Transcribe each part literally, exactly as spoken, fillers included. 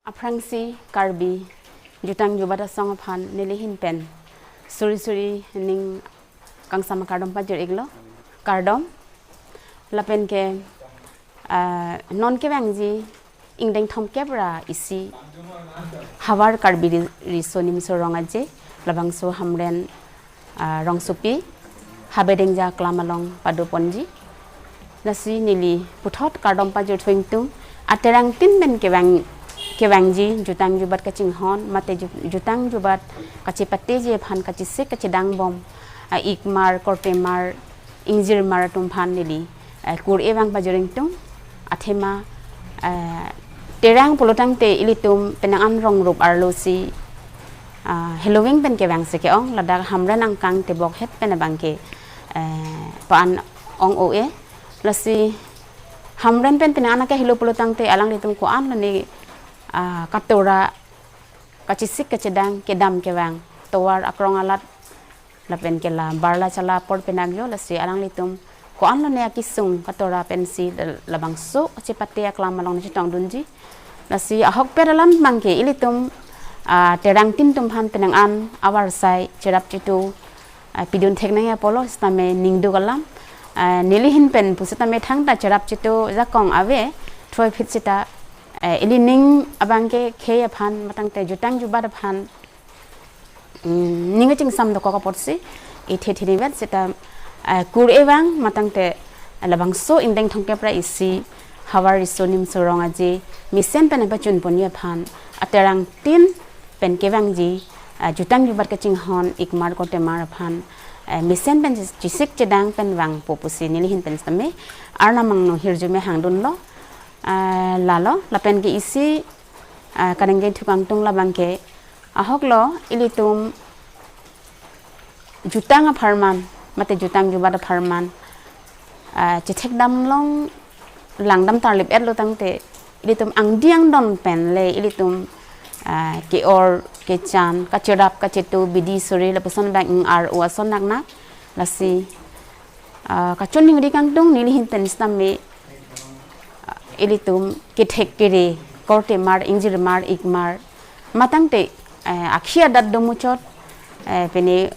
Aphrangsi Karbi jutang jubat asong aphan nelihin pen suri suri ning kangsam akardom pajir iklo. Kardom. Lapen ke, ah, non kevangji ingdeng thomkep ra isi Havar Karbi Ri-, Riso Nimso Rong Aje, labangso Hamren, ah, rongsopi, Habe Dengja aklam along padoponji. Lasi neli puthot kardom pajir thu ingtung, aterangtin pen kevang, kevangji jutang jubat kachinghon, mate ju-, jutang jubat kachepateji aphan kachesik kachedangbom, ah, ikmar, kortemar, ingjirmar atum aphan neli, eh, kur-e vang pajir ingtung, athema, eh, terang pulotangte ilitum penang an rong rup arlosi, ah, heloving pen kevangsi ke-ong, ladak Hamren angkang tebok het pen abang ke, eh, pa-an ong-o-e. Lasi Hamren pen penang an akehelo pulotangte alanglitum ko-an lone, ah, katora, kachesik kachedang, kedam kevang, tovar akrong alat, lapen ke la barla chala apor penang jo, lasi alanglitum ko-an lone akesung katora pensi la-, labangso kachepate aklam along chetongdunji. Lasi ahokpet alam abang ke ilitum, ah, terangtin atum aphan penang an avarsai cherap chetu, ah, pidun thek nangji apotlo sitame ning duk alam, ah, nelihin pen pusitame thangta cherap chetu jakong ave, throiphit sita, eh, ili ning abang ke khei aphan matangte jutang jubat aphan, mm, ning kachingsam dokok apotsi, ithe thinivet sita, eh, kur-e vang matangte, eh, labangso ingdeng thomkep ra isi Havar Riso Nimso Rong Aje mesen pen pachunponji aphan, aterangtin pen kevangji, eh, jutang jubat kachinghon, ikmar kortemar aphan, eh, mesen pen chesik chedang pen vangpo pusi nelihin pen sitame Arnam angno hirjume hangdunlo, eh, lalo, lapen ke isi, eh, kaningje thu kangtung labang ke, ahoklo, ilitum jutang apharman, mate jutang jubat apharman, ah, chethekdam long langdam tarlip-etlo tangte, ilitum angdi angdon pen le ilitum, ah, ke-or, kechan, kacherap, kachetu, bidi, suri, lapuson abang ing-ar-o ason naknak, lasi, ah, kachiningri kangtung nelihin pen sitame, ah, ilitum kethek kere, kortemar, ingjirmar, ikmar, matangte, eh, akhi adat domuchot, eh, pine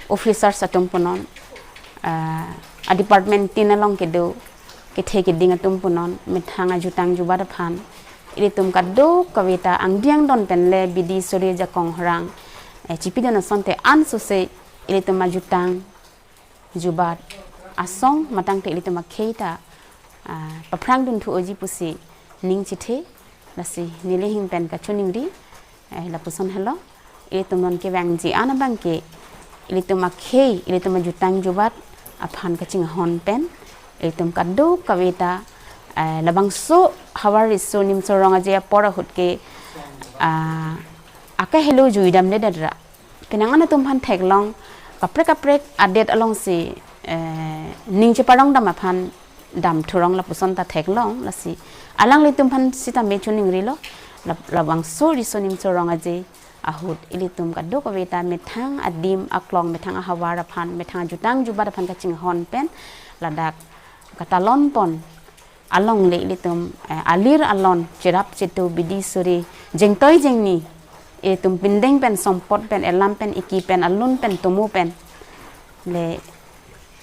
officers atum punon, eh, a-department tin along kedo, kethe keding atum punon, methang ajutang jubat aphan, ilitum kadokaveta angdi angdon pen le bidi, suri, jakong, horang, eh, chipidun asonte ansose ilitum ajutang jubat asong matangte ilitum akhei ta, ah, paphrang dunthu-oji pusi ning chethe, lasi nelihin pen kachiningri, eh, lapuson helo, ilitum non kevangji an abang ke, ilitum akhei, ilitum ajutang jubat aphan kachinghon pen, ilitum kadokaveta, eh, labangso Havar Riso Nimso Rong Aje apor ahut ke, ah, akehelo juidamdedet ra, penang an atum aphan theklong, kaprek kaprek adet alongsi, eh, ning cheparong dam aphan dam thurong lapuson ta theklong, lasi alanglitum aphan sitame chiningrilo, lab-, labangso Riso Nimso Rong Aje ahut ilitum kadokaveta methang adim aklong, methang ahavar aphan, methang ajutang jubat aphan kachinghon pen, ladak katalon pon along le ilitum, eh, alir alon, cherap chetu, bidi, suri, jengtoi jengni, ilitum pindeng pen, sompot pen, elam pen, eki pen, alun pen, tomo pen, le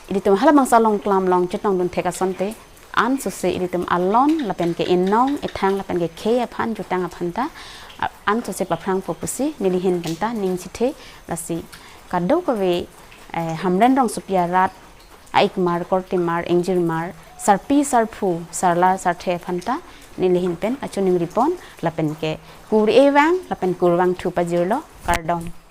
ilitum halabangso along klam along chetongdun thek asonte, ansose ilitum alon lapen ke inong ethang lapen ke khei aphan, jutang aphan ta, a-, ansose paphrangpo pusi nelihin pen ta ning chethe, lasi kadokave, eh, Hamren rongsopi arat, a-ikmar, kortemar, ingjirmar, sarpi, sarpo, sarlar, sarthe aphan ta nelihin pen kachiningri pon lapen ke kur-e vang lapen kurvangthu pajirlo, kardom.